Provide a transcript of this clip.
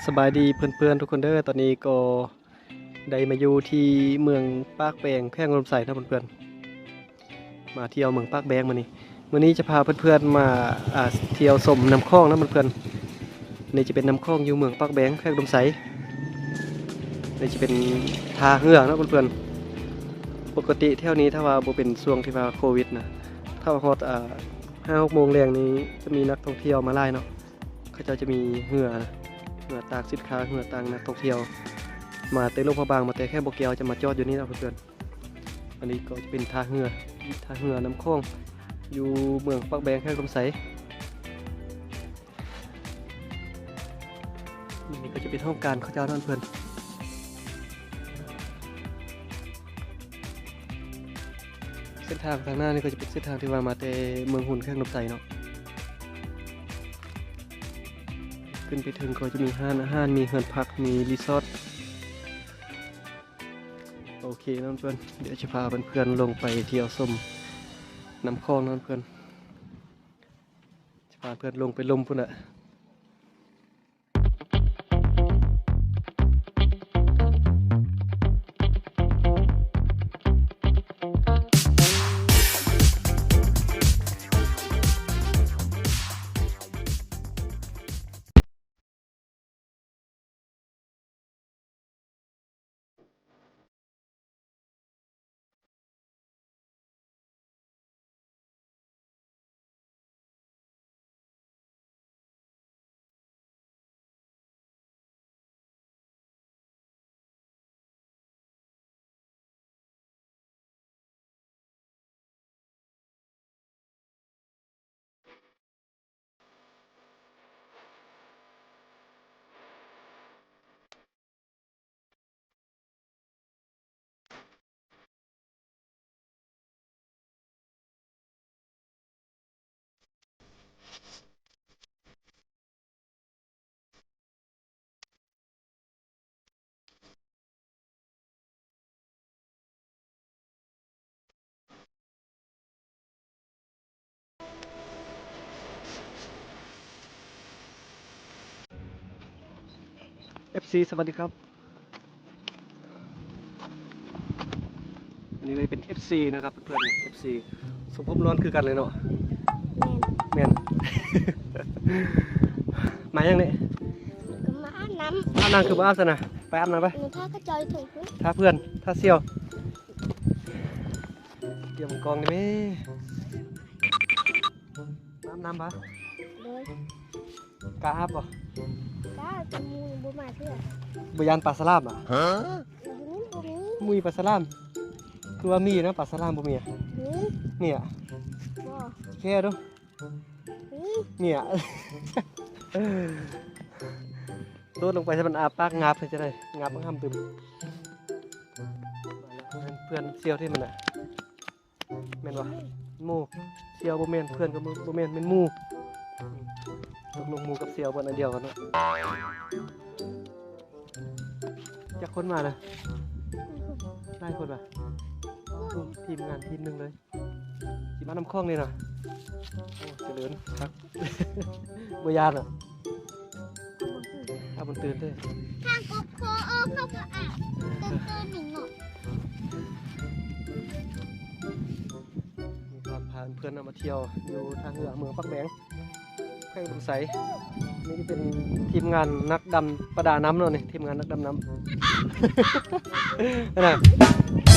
ສະບາຍດີເພື່ອນໆທຸກຄົນເດີ. ຕອນນີ້ກໍໄດ້ມາຢູ່ທີ່ເມືອງປາກແບງ ແຂວງອຸດົມໄຊເນາະເພື່ອນໆ. ມາທ່ຽວເມືອງປາກແບງມື້ນີ້. ມື້ນີ້ຈະພາເພື່ອນໆມາ ອ່າ ທ່ຽວຊົມນ້ຳຂອງເນາະເພື່ອນໆ. ນີ້ຈະເປັນນ້ຳຂອງຢູ່ເມືອງປາກແບງ ແຂວງອຸດົມໄຊ. ນີ້ຈະເປັນທ່າເຮືອເນາະເພື່ອນໆ. ປົກກະຕິແຖວນີ້ຖ້າວ່າບໍ່ເປັນຊ່ວງທີ່ວ່າໂຄວິດນະ ຖ້າວ່າຮອດ ອ່າ ຫ້າຫົກໂມງແລງນີ້ຈະມີນັກທ່ອງທ່ຽວມາຫຼາຍເນາະ. ເຂົາເຈົ້າຈະມີເຮືອ ເຮືອຕາກສິນຄ້າ ເຮືອຕາກນັກທ່ອງທ່ຽວ ມາແຕ່ຫຼວງພະບາງ ມາແຕ່ແຂວງບໍ່ແກ້ວ ຈະມາຈອດຢູ່ນີ້ເນາະເພື່ອນໆ. ອັນນີ້ກໍຈະເປັນທ່າເຮືອ ທ່າເຮືອນ້ຳຂອງ ຢູ່ເມືອງປາກແບງ ແຂວງອຸດົມໄຊ. ນີ້ກໍຈະເປັນຫ້ອງການເຂົາເຈົ້າເນາະເພື່ອນ. ເສັ້ນທາງທາງໜ້ານີ້ກໍຈະເປັນເສັ້ນທາງທີ່ວ່າມາແຕ່ເມືອງຮຸນ ແຂວງອຸດົມໄຊເນາະ. ຂຶ້ນໄປເທິງກໍຈະມີຮ້ານອາຫານ ມີເຮືອນພັກ ມີຣີສອດ. ໂອເຄເນາະເພື່ອນ ດຽວຈະພາເພື່ອນໆລົງໄປທ່ຽວຊົມນ້ຳຂອງເນາະເພື່ອນ. ຈະພາເພື່ອນລົງໄປລົມພຸ້ນແຫຼະ. ເອັຟຊີ ສະຫວັດດີຄັບ. ອັນນີ້ເປັນເອັຟຊີນະຄັບເພື່ອນໆ ເອັຟຊີ ຊົງຜົມຮ້ອນຄືກັນເລີຍເນາະ. ແມ່ນ ແມ່ນ. ມາຫຍັງນີ້? ກໍມາອາບນ້ຳ. ອາບນ້ຳຄືບໍ່ອາບຊັ້ນນະ? ໄປອາບນ້ຳໄປ. ຖ້າເຂົາເຈົ້າຢູ່ເທິງພຸ້ນ ຖ້າເພື່ອນ ຖ້າສ່ຽວ. ຕຽມກ້ອງນີ້ແມ່. ອາບນ້ຳປະ? ໂດຍ. ກ້າອາບບໍ່? ກ້າ ແຕ່ໝູ່ບໍ່ມາເທື່ອ. ບໍ່ຢ້ານປາສະຫຼາມຫວາ? ຢູ່ນີ້ບໍ່ມີ. ໝູ່ປາສະຫຼາມ? ຄືວ່າມີນະ ປາສະຫຼາມບໍ່ມີອະ? ມີ. ມີອະ? ບໍ່. ແຄ່ດູ. ມີ. ມີອະ. ໂດດລົງໄປໃຫ້ມັນອາປາກງາບໃຫ້ຈະໄດ້ ງາບບັກຫຳຕື່ມ. ເພື່ອນສ່ຽວທີ່ມັນນະ. ແມ່ນບໍ່? ໝູ່. ສ່ຽວບໍ່ແມ່ນ ເພື່ອນກໍບໍ່ແມ່ນ ແມ່ນໝູ່. ຕົກລົງໝູ່ກັບສ່ຽວບໍ່ອັນດຽວກັນເນາະ. ຈັກຄົນມານະ? ຫຼາຍຄົນຫວາ? ໂອ້ ທີມງານທີມໜຶ່ງເລີຍ ຊິມານຳຂອງນີ້ນະ. ໂອ້ ຈະເລີນຄັກ ບໍ່ຢ້ານຫວາ? ອາບບໍ່ຕື່ນເດີ. ທາງກົບຄໍອອກເຂົາກໍອາບຕື່ນໆໜຶ່ງເນາະ. ມີຄວາມພາເພື່ອນເຮົາມາທ່ຽວຢູ່ທ່າເຮືອເມືອງປາກແບງ ແຂວງອຸດົມໄຊ. ນີ້ຈະເປັນທີມງານນັກດຳປະດານ້ຳເນາະນີ້ ທີມງານນັກດຳນ້ຳ. ຫັ້ນນະ.